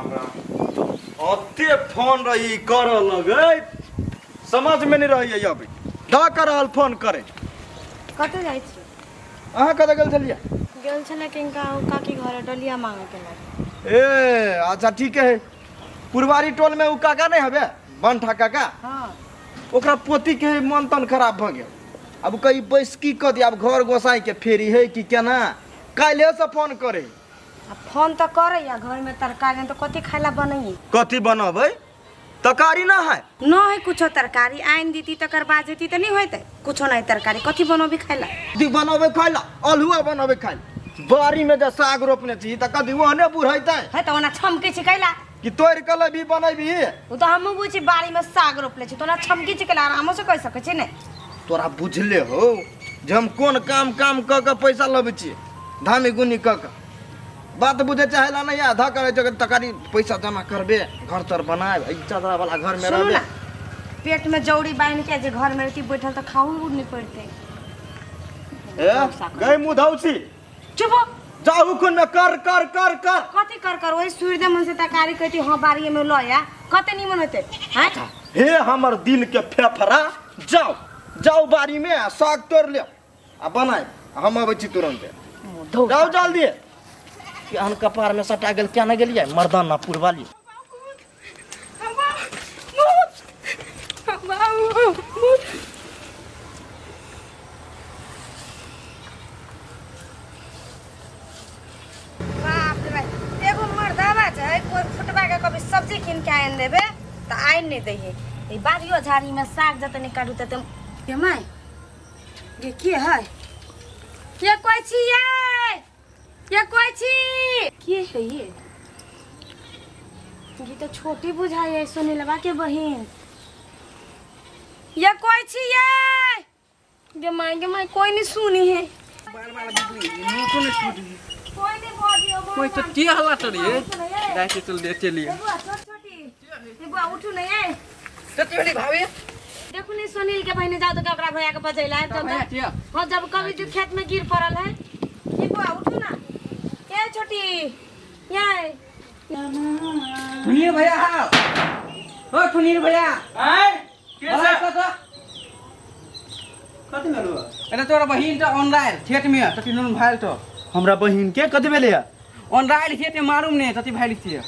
अते फोन रही करऽ लगै समझ में नहीं रही अभी द कर रहल फोन करे। कतऽ जाइ छी? अहाँ कतऽ गेल छलियै? गेल छलै किनका काकी घर डलिया मांगे के लागे। ए अच्छा ठीक है, पुरवारी टोल में उ काका नहीं हबे बंठा काका? हाँ। ओकरा पोती के मन तन खराब भ गेल, अब कही बैसकी क दिया, अब घर गोसाई के फेरी है कि केना, काल्हे से फोन करे। आ फोन तऽ करैया, घरमे तरकारी नहि तऽ कथी खाय ला बनैयै? कथी बनबै? तरकारी ना है। न है कुछो तरकारी, आनि देती तकर बाद जेती तऽ नहि होतै, कुछो नहीं तरकारी, कथी बनबी खाय ला? कथी बनबै खाय ला? अल्हुआ बनबै खाय ला। बाड़ी में जे साग रोपने छी तऽ कथी ओहने बुढ़ैतै? है तऽ ओना छमकै छै कैला? कि तोड़ि कऽ लेबी बनैबी? ओ तऽ हमहूँ बुझै छी बाड़ी में साग रोपले छी, तऽ ओना छमकी छै कैला? आरामो से कहि सकै छी ने। तोरा बुझले हो जे हम कोन काम काम कऽ कऽ पैसा लबै छी, धामी गुनी कऽ कऽ बात बुझे चाहेला नहीं, आधा करे छै तकारी पैसा जमा करबे, घर तर बनाएब, ई चदरा वाला घर में सुनू रहबे। ना, पेट में जौड़ी बान्हि के जे घर में रहती बैठल तऽ खाहू नहीं पड़ते। ए गई मुँह धौ छी। चुप हो। जाहू खुन में कर कर कर कर। कथी कर कर? वही सूर्य मन से तरकारी कहती हाँ बाड़ी में ल या कते निमन होते हैं। हे हमर दिल के फेफड़ा, जाओ जाओ बाड़ी में आ साग तोड़ ले आ बनाए, हम अबै छी तुरंत, जाओ जल्दी। केहन कपार में सटा गेल, क्या नहीं गेलियै मर्दाना पुरवाली। बाप रे बाप, एगो मर्दाबा छै कोइ फुटबा के कभी सब्जी कीन के आनि देबे तऽ आनि नहि दैहे। ई बाड़ियो झाड़ी में साग जते नहि काटू तते गे माय गे के है के कोइ छी ये के कोइ छी के है ये? ये तो छोटी बुझाई है सुनीलवा के बहिन। ये कोइ छी ये गे माय गे माय कोई नहीं सुनी है। बार बार बिजली मुंह नहीं छूटी। कोई नहीं बोलियो। कोई तो टी हल्ला चलिए जाके चल दे चलिए। बुआ छोट छोटी ए बुआ उठू नहीं है। सच्ची वाली भाभी देखू नहीं सुनील के बहिने जाओ तो के ओकरा भैया के बजैला है तब भैया टिया। हां जब कभी जो खेत में गिर पड़ल है। ए बुआ उठू ना ए छोटी यहाँ सुनील भैया हाँ ओ सुनील भैया आय के भला से कत कथी भेलो? अरे तोरा बहिन त ऑनलाइन खेत में तती नुन भाइल तो। हमरा बहिन के कथी भेलै? ऑनलाइन खेत में मालूम नहीं तती भाइल छियै।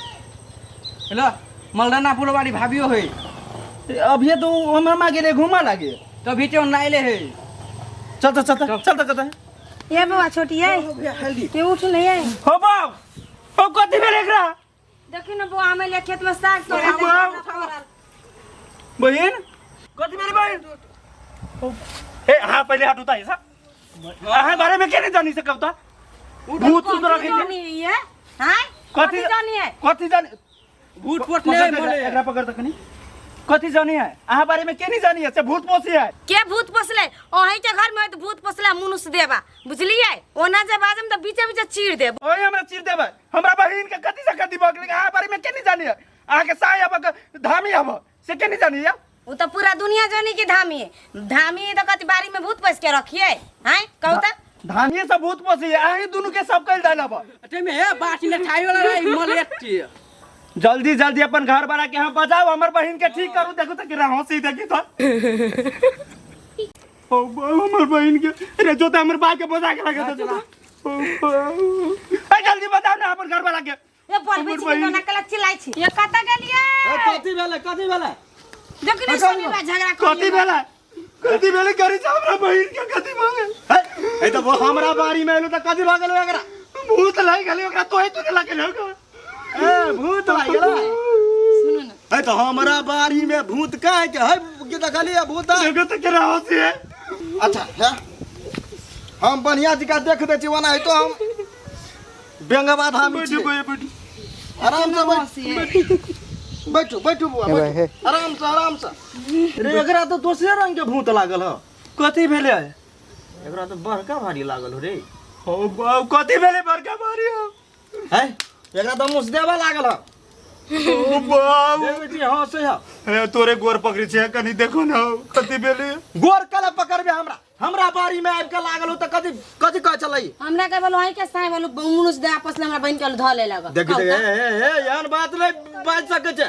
हेलो मलदाना पुलवारी भाभियो है। अभी तो हमर माँ गेले घुमा लागे। तभी ते ऑनलाइन है। चल चल चल चल चल चल। ये बउआ छोटी है ये उठ नहीं है। हो बाप हो कथी भेलै एकरा? देखी ना बुआ हमें ले खेत में साग तोड़े। बहिन कथी भेलै बहिन? ए हां पहिले हाथ उताइ सा अहाँ बारे में के नहीं जानी सकब त भूत सुत रखै छै। जानी है हां कथी जानी है? कथी जानी? भूत पोत नहीं बोले। एकरा पकड़ त कनी कथी जानी है? अहाँ बारे में के नहीं जानी है से भूत पोसी है। के भूत पोसले? ओही के घर में तो भूत पोसला मनुष्य देवा बुझलिए। ओना जे बाजम त बीचे बीचे चीर देब। ओए हमरा चीर देबै। हमरा बहिन के कथी से कथी भऽ गेलै? अहाँ बारे में के नहीं जानी है? अहाँ के साय आब धामी आब से के नहीं जानी है? उ त पूरा दुनिया जानी कि धामी है। धामी है त कथी बारी में भूत पोस के रखिए हैं कहू त? धामी से भूत पोसी है अहीं दुनू के सब कइल जाय लब। अते में हे बाटी ने खाई वाला रे मलेट छी। जल्दी जल्दी अपन घर वाला के हम बजाओ हमर बहिन के ठीक करू। देखू त किरा हंसी देखी त ओ हमर बहिन के रे जो त हमर बा के बजा के लगे त ए जल्दी बजाओ ना अपन घर वाला के। ए बोलबै छी कि कोना कला चिल्लाइ छी। ये कत गेलिए? ए कथी भेलै? कथी भेलै? देखी ने सुनी बा झगड़ा कथी भेलै? कथी भेलै करी छ हमरा बहिन के कथी भऽ गेल? ए त वो हमरा बाड़ी में एलु त कथी भऽ गेल एकरा? भूत लागि गेलै ओकरा, तोहे तूने लागि गेलै ओकरा। ए भूत लागि गेलै? सुनू ना। ए त हमरा बाड़ी में भूत काहे के है? के देखलिए भूत? देखो त केना हंसी है। अच्छा है हम बढ़िया जका देख दै छी ओना है तो हम बेंगवा धामी बैठू छी। बैठू आराम से बैठू बैठू बैठू बुआ बैठू आराम से आराम से। रे एकरा तो दोसरे रंग के भूत लागल ह। कथी भेलै? एकरा तो बड़का भारी लागल हो रे। हो बाप कथी भेलै बड़का भारी हो? है एकरा तो मुसदेवा लागल ह। ओ बाप देखै छी हंसै ह। हे तोरे गोर पकड़ै छै कनी देखो ना कथी भेलै। गोर कला पकड़बे हमरा? हमरा बाड़ी में आबि के लागल हो त कथी कथी कहै छलै? हमरा के बोलो अहीं के साई बोलो मुनुस दे आपस में हमरा बहिन के धऽ ले लग। देख देख, ए ए ए, एहन बात नहीं बाजि सकै छै।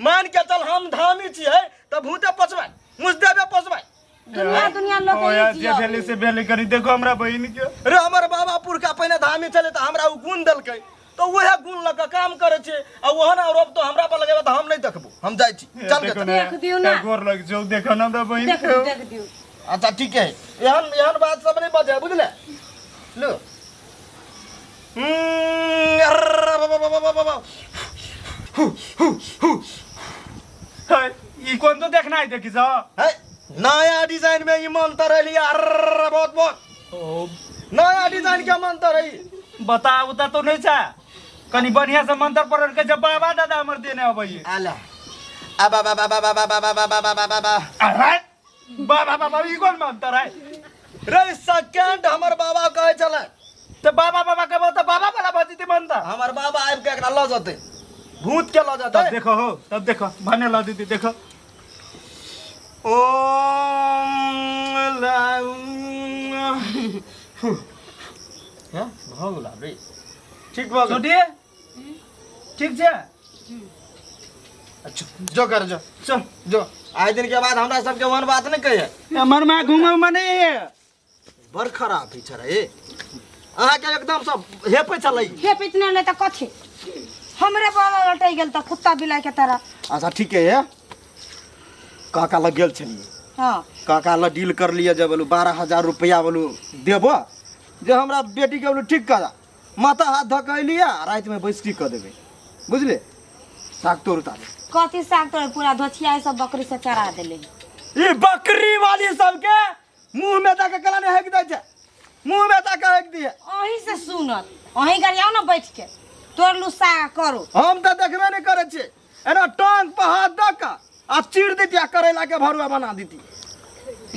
मान के चल हम धामी छियै त भूते पोसबै, मुसदेवे पोसबै। दुनिया दुनिया लोग ओ यार के जे भेलै से भेलै, कनी देखो हमरा बहिन के। रे हमर बाबा पुरखा पहिने धामी छलै त हमरा ओ गुण देलकै, त उएह गुण लऽ कऽ काम करै छै। आ ओहन आरोप तो हमरा पर लगेबै त हम नहि देखबो, हम जाइ छी। चल के देखो चल। ने, देख दियौ ना। गोर लग जो देखो ना हमरा बहिन देख के। देख दियौ। अच्छा ठीक है, एहन एहन बात सब नहीं बजे, बुझले? लो अर्र, बा, बा, बा, बा, बा, बा। हु, हु, हु। है, ई कोन तो देखना है देखी सा। है, नया डिजाइन में ई मंत्र एलियै, अर्र, बहुत बहुत नया डिजाइन के मंत्र है ई। बता उता तो नहीं छा, कनी बढ़िया से मंत्र पढ़ के जब बाबा दादा हमर देने अबैये। आला आ बा बा बा बा बा बा बा बा बा बा बा बा बा। अरे बाबा बाबा ई कोन मंत्र है? रे सेकंड हमर बाबा कहै छलै। तो बाबा बाबा कहबो तो बाबा वाला बजती मंत्र। हमर बाबा आबि के एकरा लऽ जेतै, भूत के लऽ तब जेतै। देखो हो, तब देखो भने लऽ दीदी देखो। ओम ला हैं भऽ गेल आब रे, ठीक भऽ गेल। छोटी ठीक छै? अच्छा जो कर जो चल जो, आइ दिन के बाद हमरा सबके ओहन बात नहि कहिए। हमर माँ घूमे उमे नहीं है। बड़ खराब है छलै ए, अहाँके एकदम सब हेपै छलै। हे पितने नहि तऽ कथी हमरे बाबा लटै गेल तऽ कुत्ता बिलाइ के तरह। अच्छा ठीक है, काका लग गेल छलियै। हाँ काका लग डील कर लिअ जे बोलू 12,000 रुपया बोलू देबो जे हमरा बेटी के बोलू ठीक करा। माथा हाथ धऽ के अयलियै आ रातिमे बैसकी कऽ देबै, बुझले? साग तोड़ उतारे। कथी साग तोड़? पूरा धोछिया सब बकरी से चरा देले। ई बकरी वाली सबके मुंह में दऽ के कला नहि हेक दै छै, मुंह में दऽ के हेक दिए। अहीं से सुनत, अहीं गरियाउ ने बैठ के तोड़लू साग करू। हम तऽ देखबे नहि करै छियै, एना टांग पर हाथ दऽ कऽ आ चीर दैती आ करैला के भरुआ बना दैती।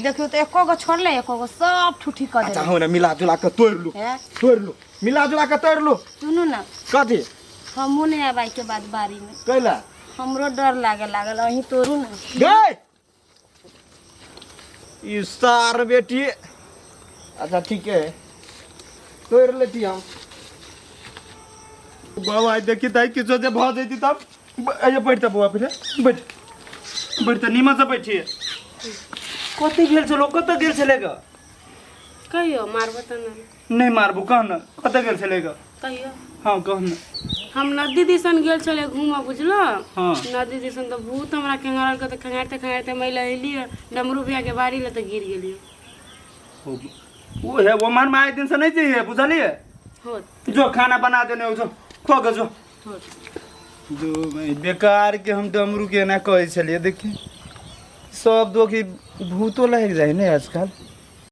देखियौ तऽ एको गो छोड़ले, एको गो सब ठुठी कऽ अच्छा देले। हम ने मिला जुला कऽ तोड़ि लू, हैं? तोड़ि लू, मिला जुला कऽ तोड़ि लू। सुनू ना। कथी? हमहूँ नहि आब के बाद बाड़ी में। कैला? हमरो डर लागे लागल, अहीं तोड़ू ना। गई ई सार बेटी। अच्छा ठीक है, तोड़ि लेती हम। बाबा देखी ताई किछो जे भऽ जैती तब अइये बैठ तऽ बौआ, पहिले बैठ बैठ तऽ नीमन से बैठिए। कतऽ गेल छलो, कतऽ गेल छलै ग? कहियो मारबो तऽ नहि। नहि मारबो, कह ने कतऽ गेल छलै ग? कहियो। हाँ कह ने। हम नदी दिसन गेल छलियै घूमऽ, बुझलो? हाँ। नदी दिसन तऽ भूत हमरा खेंगारलकै, तऽ खेंगारिते खेंगारिते मैला एलियै डमरू भैया के बाड़ी लए तऽ गिर गेलियै। ओ है वो मन में आए दिन से नहीं चाहिए, बुझलिए? होत जो खाना बना देने हो जो खो के जो। होत जो भाई, बेकार के हम डमरू के एना कहै छलियै, देखी सब दोखी भूतो लागि जाइ ने आजकल।